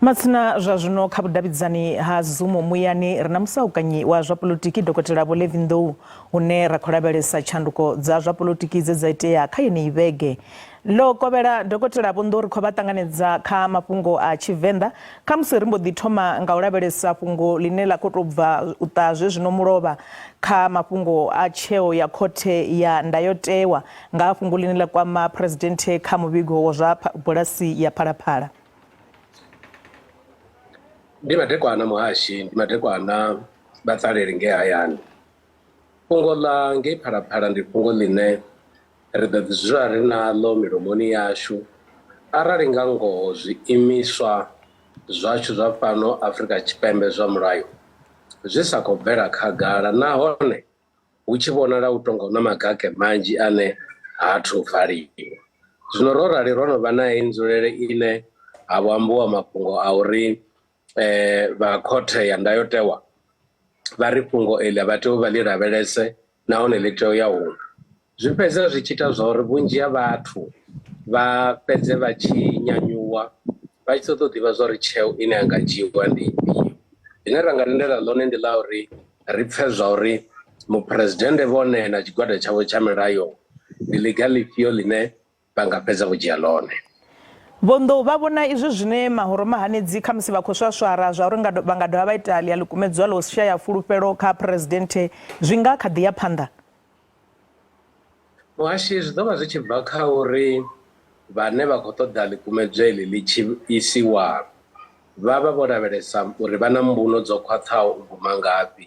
Matsina zwa zwino kha vhudavhidzani ha Zoom muyani ri na musaukanyi wa zwa polotiki Dokotela Vho Levi Nḓou hune ra khou lavhelesa tshanduko dza zwa polotiki dze dza itea kha yeneyi vhege. Ḽo kovhela Dokotela Vho Nḓou ri khou vha ṱanganedza kha mafhungo a Tshivenḓa. Khamusi ri mbo ḓi thoma nga u lavhelesa fhungo ḽine ḽa khou tou bva u ṱaha zwezwino mulovha kha mafhungo a tsheo ya khothe ya ndayotewa nga ha fhungo ḽine ḽa kwama Phresidennde kha muvhigo wa zwa bulasi ya Phalaphala. Ndi madekwana muhashi, ndi madekwana vhaṱaleli ngei hayani. Fhungo ḽa ngei Phalaphala ndi fhungo ḽine ri ḓo ḓi dzula ri naḽo milomoni yashu arali nga ngoho zwiimiswa zwashu zwa fhano Afrika Tshipembe zwa mulayo zwi sa khou bvela khagala nahone hu tshi vhonala u tonga hu na magake manzhi ane ha athu valiwa. Zwino ro rali ro no vha na heyi nzulele ine ha vho ambiwa mafhungo a uri vha khothe ya ndayotewa vha ri fhungo eḽi vha tea u vha ḽi lavhelese nahone ḽi tea u ya huṅwe. Zwi fhedza zwi tshi ita zwa uri vhunzhi ha vhathu vha fhedze vha tshi nyanyuwa vha tshi ṱoḓa u ḓivha zwa uri tsheo ine ya nga dzhiiwa ndi ifhio. Ḽine ra nga lindela ḽone ndi ḽa uri ri pfhe zwa uri muphuresidennde vhone na tshigwada tshavho tsha milayo ndi ḽiga ḽifhio ḽine vha nga fhedza vho dzhia ḽone. Vho Nḓou vha vhona izwi zwine mahoro mahanedzi khamusi vha khou swaswara zwa uri vha nga dovha vha ita ḽia ḽikumedzwa ḽa u shaya fulufhelo kha Phresidennde zwi nga kha ḓi ya phanḓa. Muhashi, zwi ḓo vha zwi tshi bva kha uri vhane vha khou ṱoḓa ḽikumedzwa iḽi ḽi tshi isiwa vha vha vho lavhelesa uri vha na mbuno dzo khwaṱhaho u guma ngafhi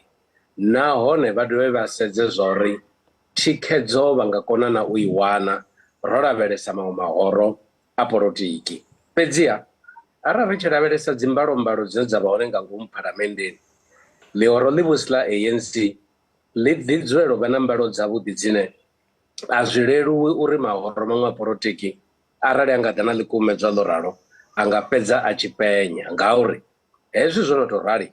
nahone vha dovhe vha sedze zwa uri thikhedzo vha nga kona na u i wana ro lavhelesa maṅwe mahoro a polotiki. Fhedziha, arali ri tshi lavhelesa dzimbalombalo dzine dza vha hone nga ngomu Phalamenndeni, ḽihoro ḽivhusi ḽa ANC ḽi ḓi dzulela u vha na mbalo dzavhuḓi dzine a zwi leluwi uri mahoro maṅwe a polotiki arali a nga ḓa na ḽikumedzwa ḽo ralo a nga fhedza a tshi penya ngauri hezwi zwo no tou rali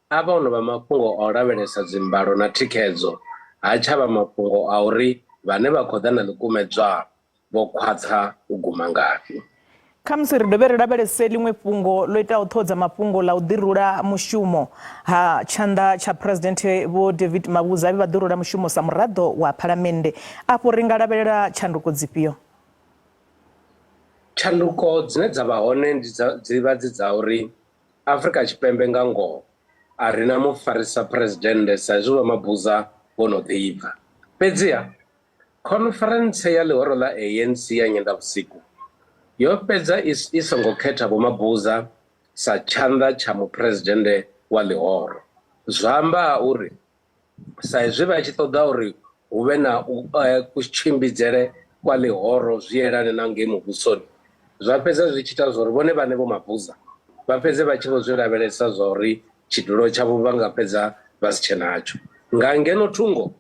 a vha o no vha mafhungo a u lavhelesa dzimbalo na thikhedzo ha tsha vha mafhungo a uri vhane vha khou ḓa na ḽikumedzwa vho khwaṱha u guma ngafhi. Khamusi ri dovhe ri lavhelese ḽiṅwe fhungo ḽo itaho ṱhoho dza mafhungo ḽa u ḓirula mushumo ha tshanḓa tsha Phresidennde Vho David Mabuza vhe vha ḓirula mushumo sa muraḓo wa Phalamennde. Afho ri nga lavhelela tshanduko dzifhio? Tshanduko dzine dza vha hone ndi dza, dzi vha dzi dza uri Afrika Tshipembe nga ngoho a ri na mufarisa Phresidennde sa izwi Vho Mabuza vho no ḓi bva. Fhedziha, Khonferentse ya ḽihoro ḽa ANC ya Nyendavhusiku yo fhedza i songo khetha Vho Mabuza sa tshanḓa tsha muphuresidennde wa ḽihoro. Zwa amba uri sa izwi vha tshi ṱoḓa uri hu vhe na kutshimbidzele kwa ḽihoro zwi elane na ngei muvhusoni, zwa fhedza zwi tshi ita zwa uri vhone vhaṋe Vho Mabuza vha fhedze vha tshi vho zwi lavhelesa zwa uri tshidulo tshavho vha nga fhedza vha si tshe natsho. Nga ngeno thungo,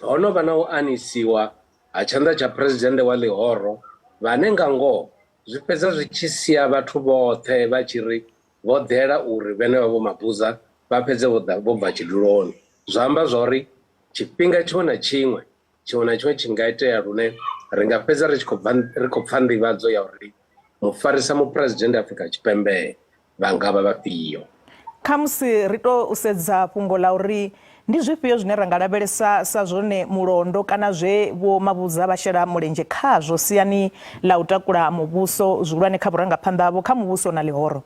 Ho no vha na u anisiwa ha tshanḓa tsha Phresidennde wa ḽihoro vhane nga ngoho zwi fhedza zwi tshi sia vhathu vhoṱhe vha tshi ri vho ḓela uri vhenevha Vho Mabuza vha fhedze vho ḓa vho bva tshiduloni. Zwa amba zwa uri tshifhinga tshiṅwe na tshiṅwe, tshiṅwe na tshiṅwe tshi nga itea lune ri nga fhedza ri tshi khou bva ri khou pfa nḓivhadzo ya uri mufarisa muphuresidennde Afrika Tshipembe vha nga vha vhafhio. Khamusi ri tou sedza fhungo ḽa uri ndi zwifhio zwine ra nga lavhelesa sa zwone mulondo kana zwe Vho Mabuza vha shela mulenzhe khazwo siani ḽa u takula muvhuso, zwihulwane kha vhurangaphanḓa havho kha muvhuso na ḽihoro.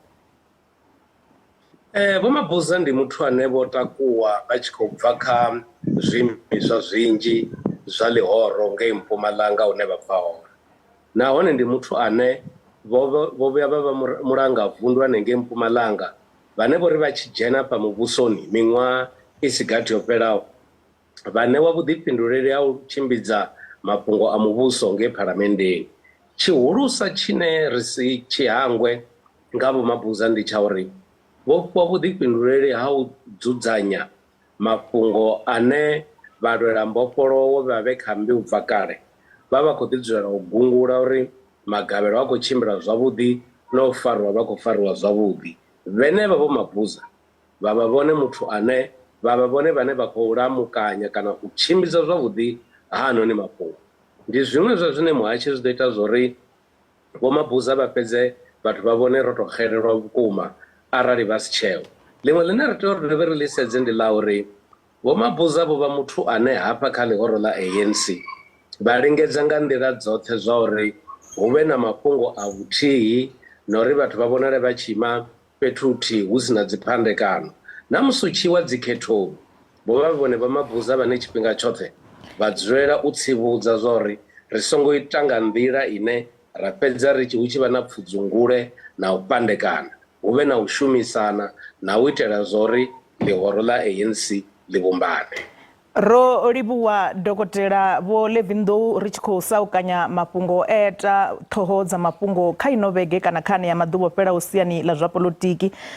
Vho Mabuza ndi muthu ane vho takuwa vha tshi khou bva kha zwiimiswa zwinzhi zwa ḽihoro ngei Mpumalanga hune vha bva hone. Nahone ndi muthu ane vho vho vhuya vha vha mulanga vundu hanengei Mpumalanga vhane vho ri vha tshi dzhena afha muvhusoni miṅwaha i si gathi yo fhelaho vha ṋewa vhuḓifhinduleli ha u tshimbidza mafhungo a muvhuso ngei Phalamenndeni. Tshihulusa tshine ri si tshi hangwe nga Vho Mabuza ndi tsha uri vho fhiwa vhuḓifhinduleli ha u dzudzanya Mafhungo ane vhalwela mbofholowo vha vhe kha mmbi u bva kale vha vha khou ḓi dzulela u gungula uri magavhelo ha khou tshimbila zwavhuḓi na u farwa vha khou fariwa zwavhuḓi. Vhenevha Vho Mabuza vha vha vhone muthu ane vha vha vhone vhane vha khou lamukanya kana u tshimbidza zwavhuḓi haanoni mafhungo. Ndi zwiṅwe zwa zwine muhatshi zwi ḓo ita zwa uri Vho Mabuza vha fhedze Vhathu vha vhone ro tou xelelwa vhukuma arali vha si tsheo. Ḽiṅwe ḽine ra tea uri dovhe ri ḽi sedze ndi ḽa uri Vho Mabuza vho vha muthu ane hafha kha ḽihoro ḽa ANC vha lingedza nga nḓila dzoṱhe zwa uri hu vhe na mafhungo a vhuthihi na uri vhathu vha vhonale vha tshi ima fhethu huthihi hu si na dziphandekano. Na musi hu tshi iwa dzikhethoni, vho vha vhone Vho Mabuza vhane tshifhinga tshoṱhe vha dzulela u tsivhudza zwa uri ri songo ita nga nḓila ine ra fhedza ri tshi hu tshi vha na pfudzungule na u fhandekana, hu vhe na u shumisana na u itela zwa uri ḽihoro ḽa ANC ḽi vhumbane. Ro livhuwa Dokotela Vho Levi Nḓou ri tshi khou saukanya mafhungo e ta ṱhoho dza mafhungo kha ino vhege kana kha anea maḓuvha o fhelaho siani ḽa zwa polotiki.